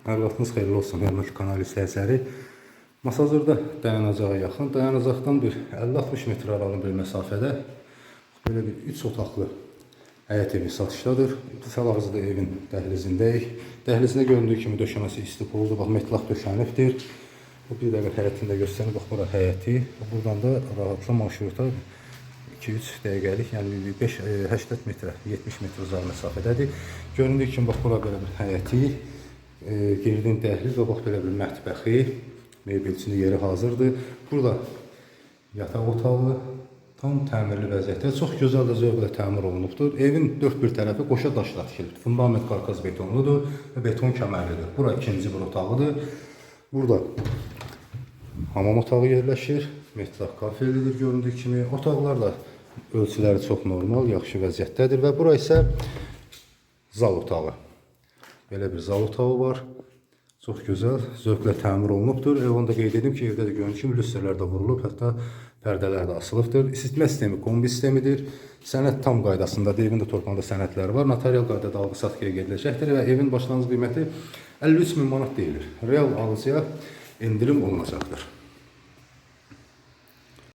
Hər vaxtınız xeyirli olsun, hörmətli kanal izləyiciləri. Masazırda dayanacağa yaxın, dayanacaqdan bir 50-60 metr aralı bir məsafədə belə bir 3 otaqlı həyət evi satışdadır. Biz hal-hazırda evin dəhlizindəyik. Dəhlizində göründüyü kimi döşəməsi istipoldur, bax metlaq döşənibdir. Bu bir dəqiqə həyətini də göstərim. Bax bura həyəti. Buradan da rahatla marşruta 2-3 dəqiqəlik, yəni 5 80 metrə, 70 metr uzaq məsafədədir. Göründüyü kimi bax bura belə bir həyəti, girdin dəhliz və bax belə bir mətbəxi, mebel üçün yeri hazırdır. Burada yataq otağı tam təmirli vəziyyətdə, çox gözəl də zövqlə təmir olunubdur. Evin dörd bir tərəfi qoşa daşla tikilibdir. Fundament karkaz betonludur və beton kəmərlidir. Bura ikinci bir otağıdır. Burada hamam otağı yerləşir. Metlaq kafelidir göründüyü kimi. Otaqlar da ölçüləri çox normal, yaxşı vəziyyətdədir və bura isə zal otağı. Belə bir zal otağı var. Çox gözəl, zövqlə təmir olunubdur. Onu da qeyd edim ki, evdə də göründüyü kimi lüstrlər də vurulub, hətta pərdələr də asılıbdır. İsitmə sistemi kombi sistemidir. Sənəd tam qaydasındadır. Evin də torpağında sənədləri var. Notarial qaydada alqı-satqıya gediləcəkdir və evin başlanğıc qiyməti 53 min manat deyilir. Real alıcıya endirim olunacaqdır.